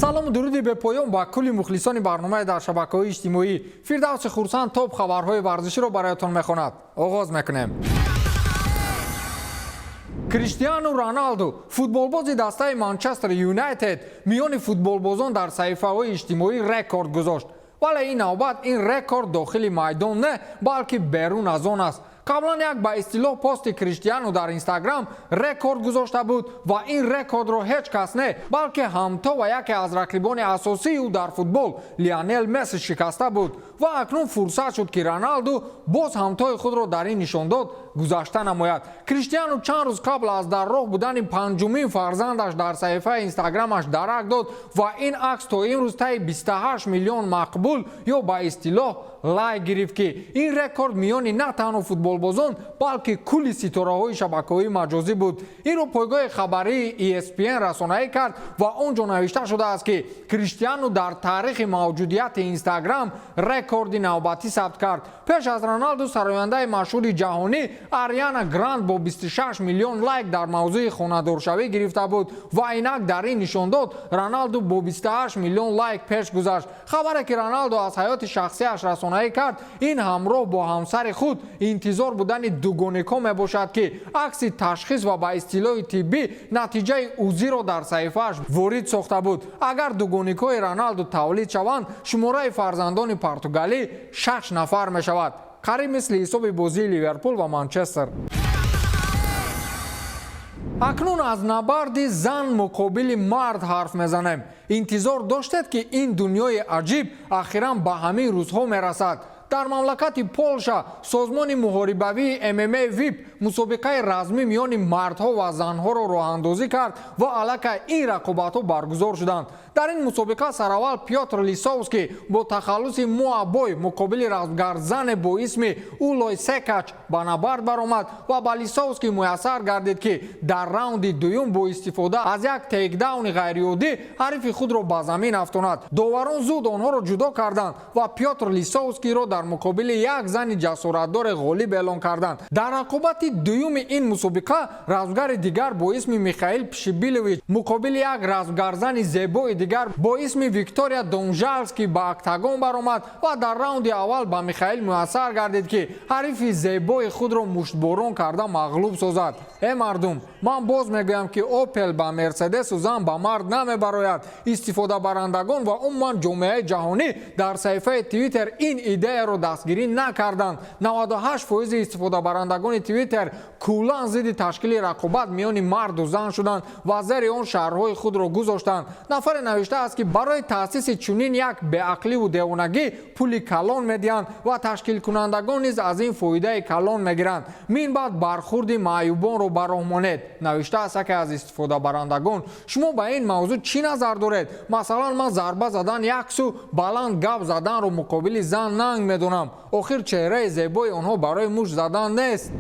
Салому дуруди бепоён ба кулли мухлисони барномаи дар шабакаҳои иҷтимоӣ. Фирдавси Хурсанд топ хабарҳои варзиширо бароятон мехонад. Оғоз мекунем. Криштиану Роналду, футболбози дастаи Манчестер Юнайтед, миёни футболбозон дар саҳифаҳои иҷтимоӣ рекорд гузошт. Вале ин навбат ин рекорд дохили майдон не, балки берун аз он аст. Қаблан як ба истилоҳ пости Криштиану дар Инстаграм рекорд гузошта буд ва ин рекордро ҳеҷ кас не, балки ҳамто ва яке аз рақибони асосии ӯ дар футбол, Лионел Месси, шикаста буд. Ва акнун фурсат шуд, ки Роналду боз ҳамтои худро дар ин нишондод гузашта намояд. Криштиану чанд рӯз қабл аз дар роҳ будани панҷумин фарзандаш дар саҳифаи Инстаграмаш дарак дод ва ин акс то имрӯз таи 28 миллион мақбул ё ба истилоҳ лайк гирифт, ки ин рекорд миёни на танҳо футболбозон, балки кулли ситораҳои шабакаҳои маҷозӣ буд. Инро пойгоҳи хабарии ESPN расонаӣ кард ва он ҷо навишта шудааст, ки Криштиану дар таърихи мавҷудияти Инстаграм рекорди навбатӣ сабт кард. Пеш аз Роналду сарояндаи машҳури ҷаҳонӣ Ариана Гранд бо 26 миллион лайк дар мавзӯи хонадоршавӣ гирифта буд ва инак дар ин нишондод Роналду бо 28 миллион лайк пеш гузашт. Хабаре, ки Роналду аз ҳаёти шахсиаш расонаӣ кард, ин ҳамроҳ бо ҳамсари худ интизор будани дугоникҳо мебошад, ки акси ташхис ва ба истилоҳи тиббӣ натиҷаи УЗИ-ро дар саҳифааш ворид сохта буд. Агар дугоникҳои Роналду тавлид шаванд, шумораи фарзандони португалӣ шаш нафар мешавад, қариб мисли ҳисоби бозии Ливерпул ва Манчестер. Акнун аз набарди зан муқобили мард ҳарф мезанем. Интизор доштед, ки ин дунёи аҷиб ахиран ба ҳамин рӯзҳо мерасад? Дар мамлакати Полша созмони муҳорибавии ММА ВИП мусобиқаи размӣ миёни мардҳо ва занҳоро роҳандозӣ кард ва аллакай ин рақобатҳо баргузор шуданд. Дар ин мусобиқа сараввал Пётр Лисовский бо тахаллуси Муабой муқобили размгарзане бо исми Улой Секач ба набард баромад ва ба Лисовский муяссар гардид, ки дар раунди дуюм бо истифода аз як тейкдауни ғайриоддӣ ҳарифи худро ба замин афтонад. Доварон зуд онҳоро ҷудо карданд ва Пётр Лисовскийро дар муқобили як зани ҷасоратдоре ғолиб эълон карданд. Дар рақобати дуюми ин мусобиқа размгари дигар бо исми Михаил Пшибилович муқобили як размгарзани зебои дигар бо исми Виктория Домжалский ба октагон баромад ва дар раунди аввал ба Михаил муяссар гардид, ки ҳарифи зебои худро муштборон карда мағлуб созад. Э мардум, ман боз мегӯям, ки Опел ба Мерседесу зан ба мард намебарояд. Истифодабарандагон ва умуман ҷомеаи ҷаҳонӣ дар саҳифаи Твиттер ин идеяро дастгирӣ накарданд. 98 фоизи истифодабарандагони Твиттер куллан зидди ташкили рақобат миёни марду зан шуданд ва зери он шарҳҳои худро гузоштанд. Нафаре навиштааст, ки барои таъсиси чунин як беақливу девонагӣ пули калон медиҳанд ва ташкилкунандагон низ аз ин фоидаи калон мегиранд. Мин баъд бархурди маъюбонро ба роҳ монед, навиштааст яке аз истифодабарандагон. Шумо ба ин мавзӯъ чӣ назар доред? Масалан, ман зарба задан як су, баланд гап заданро муқобили зан нанг медонам. Охир чеҳраи зебои онҳо барои мушт задан нест.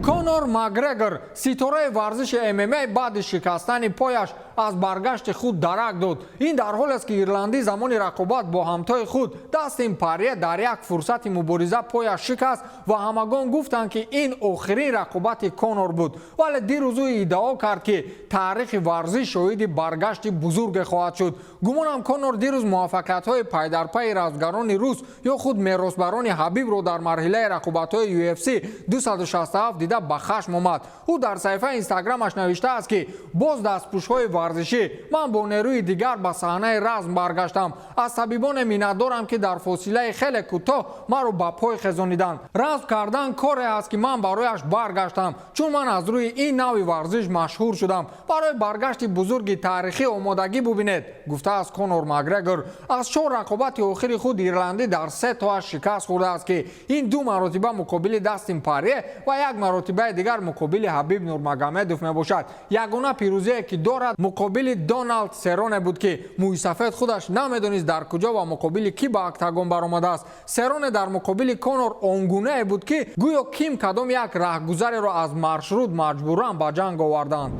Конор Макгрегор, ситораи варзиши ММА, баъди шикастани пояш аз баргашти худ дарак дод. Ин дар ҳолест, ки ирландӣ замони рақобат бо ҳамтои худ Дастин Парье дар як фурсати мубориза пояш шикаст ва ҳамагон гуфтанд, ки ин охирин рақобати Конор буд. Вале дирӯз ӯ иддао кард, ки таърихи варзиш шоҳиди баргашти бузурге хоҳад шуд. Гумонам, Конор дирӯз муваффақиятҳои пайдарпайи размгарони рус ё худ меросбарони Ҳабибро дар марҳилаи рақобатҳои UFC 267 дида ба хашм омад. Ӯ дар саҳифаи Инстаграмаш навиштааст, ки боз дастпӯшҳои варзишӣ, ман бо нерӯи дигар ба саҳнаи разм баргаштам. Аз табибоне миннатдорам, ки дар фосилаи хеле кӯтоҳ маро ба пой хезониданд. Разм кардан коре аст, ки ман барояш баргаштам, чун ман аз рӯи ин навъи варзиш машҳур шудам. Барои баргашти бузурги таърихӣ омодагӣ бубинед, гуфтааст Конор Макгрегор. Аз чор рақобати охири худ ирландӣ дар се тоаш шикаст хӯрдааст, ки ин ду маротиба муқобили Дастин Парье ва як маротибаи дигар муқобили Ҳабиб Нурмагомедов мебошад. Ягона пирӯзие, ки дорад, муқобили Доналд Сероне буд, ки мӯйсафед худаш намедонист, дар куҷо ва муқобили кӣ ба октагон баромадааст. Сероне дар муқобили Конор он гунае буд, ки гӯё ким кадом як раҳгузареро аз маршрут маҷбуран ба ҷанг оварданд.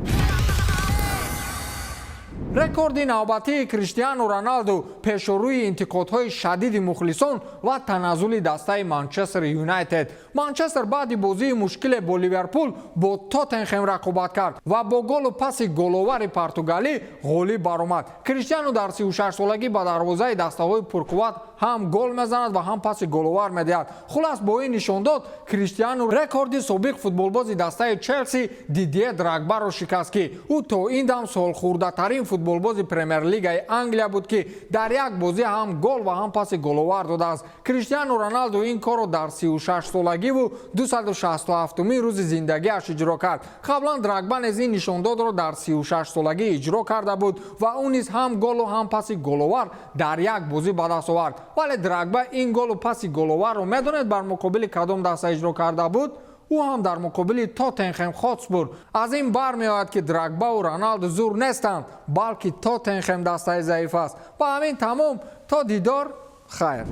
Рекорди навбатии Криштиану Роналду пешорӯи интиқодҳои шадиди мухлисон ва таназзули дастаи Манчестер Юнайтед. Манчестер баъди бозии мушкиле бо Ливерпул бо Тоттенхем рақобат кард ва бо голу паси головари португалӣ ғолиб баромад. Криштиану дар 36-солагӣ ба дарвозаи дастаҳои пурқувват ҳам гол мезанад ва ҳам паси головар медиҳад. Хулас, бо ин нишондод Криштиану рекорди собиқ футболбози дастаи Челси Дидье Драгбаро шикаст, ки ӯ то ин дам солхӯрдатарин футболбози Премер-лигаи Англия буд, ки дар як бозӣ ҳам гол ва ҳам паси головар додааст. Криштиану Роналду ин корро дар 36-солагиву 267-уми рӯзи зиндагиаш иҷро кард. Қаблан Драгба низ ин нишондодро дар 36-солагӣ иҷро карда буд ва ӯ низ ҳам голу ҳам паси головар дар як бозӣ ба даст овард. Вале Драгба ин голу паси головарро медонед, бар муқобили кадом даста иҷро карда буд? Ӯ ҳам дар муқобили Тоттенхем Хотспур. Аз ин бармеояд, ки Драгбаву Роналду зур нестанд, балки Тоттенхем дастаи заиф аст. Ба ҳамин тамом. То дидор, хайр.